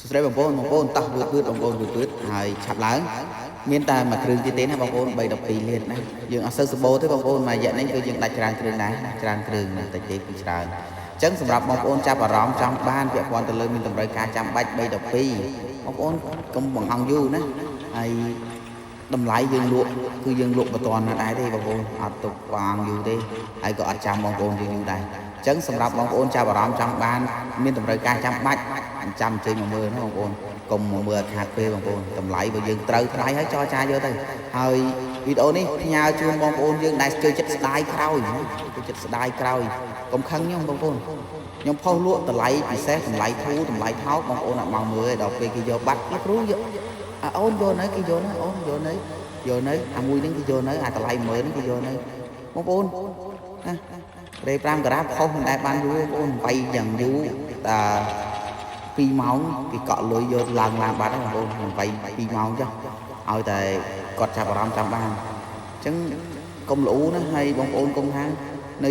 សួស្តីបងប្អូនបងប្អូនតោះវឺតវឺតបងប្អូនវឺតវឺតហើយឆាប់ឡើងមានតែមួយគ្រឿងទៀតទេណាបងប្អូន3 12លានណាយើងអត់សូវសម្បូរទេបងប្អូនមួយរយៈនេះគឺយើងដាច់ច្រើនគ្រឿងដែរណាច្រើនគ្រឿងណាតិចទេគឺច្រើនអញ្ចឹងសម្រាប់បងប្អូនចាប់អារម្មណ៍ចង់បានពាក់ព័ន្ធទៅលើមានតម្រូវការចាំបាច់3 12បងប្អូនកុំបង្អង់យូរណាហើយតម្លៃយើងលក់គឺយើងលក់បន្ទាន់ណាស់ដែរទេបងប្អូនអត់ទុកបង្អង់យូរទេហើយក៏អត់ចាំបងប្អូនយើងយូរដែរអញ្ចឹងសម្រាប់បងប្អូនចាប់អារម្មណ៍ចង់បានមានតម្រូវការចាំបាច់ចាំអញ្ជើញមកមើលណាបងប្អូនកុំមកមើលឲ្យខាតពេលបងប្អូនតម្លៃបើយើងត្រូវថ្លៃហើយចរចាយកទៅហើយវីដេអូនេះផ្ញើជូនបងប្អូនយើងដែលចូលចិត្តស្ដាយក្រោយណាចូលចិត្តស្ដាយក្រោយកុំខឹងខ្ញុំបងប្អូនខ្ញុំផុសលក់តម្លៃពិសេសតម្លៃធូរតម្លៃថោកបងប្អូនអត់មកមើលទេដល់ពេលគេយកបាត់លោកគ្រូយកអាអូនយកនៅគេយកនៅអូនយកនៅយកនៅអាមួយហ្នឹងគេយកនៅអាតម្លៃ10000ហ្នឹងគេយកនៅបងប្អូនណារេ5ការ៉ាផុសមិនដែលបានយូរបងប្អូនវាយយ៉ាងយូរតា2ម៉ោងគេកក់លុយយកឡើងឡានបាត់ហ្នឹងបងប្អូនវាយ2ម៉ោងចុះឲ្យតែគាត់ចាប់អារម្មណ៍ចាំបានអញ្ចឹងកុំល្អូណាហើយបងប្អូនកុំថានៅ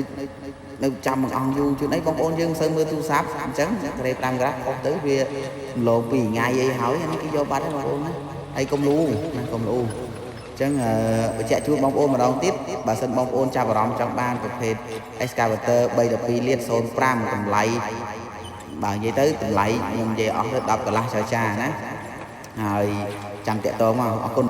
នៅចាំមួយអង្គយូរជួនអីបងប្អូនយើងមិនសូវមើលទូរស័ព្ទអញ្ចឹងរេ5ការ៉ាផុសទៅវារំលង2ថ្ងៃអីហើយអានេះគេយកបាត់ហើយបងប្អូនណាហើយកុំលូណាកុំលូអញ្ចឹងអឺបញ្ជាក់ជូនបងប្អូនម្ដងទៀតបើសិនបងប្អូនចាប់អារម្មណ៍ចង់បានប្រភេទ Excavator 312លាន05តម្លៃបើនិយាយទៅតម្លៃខ្ញុំនិយាយអស់ទៅ10កន្លះចរចាណាហើយចាំតាក់ទងមកអរគុណ។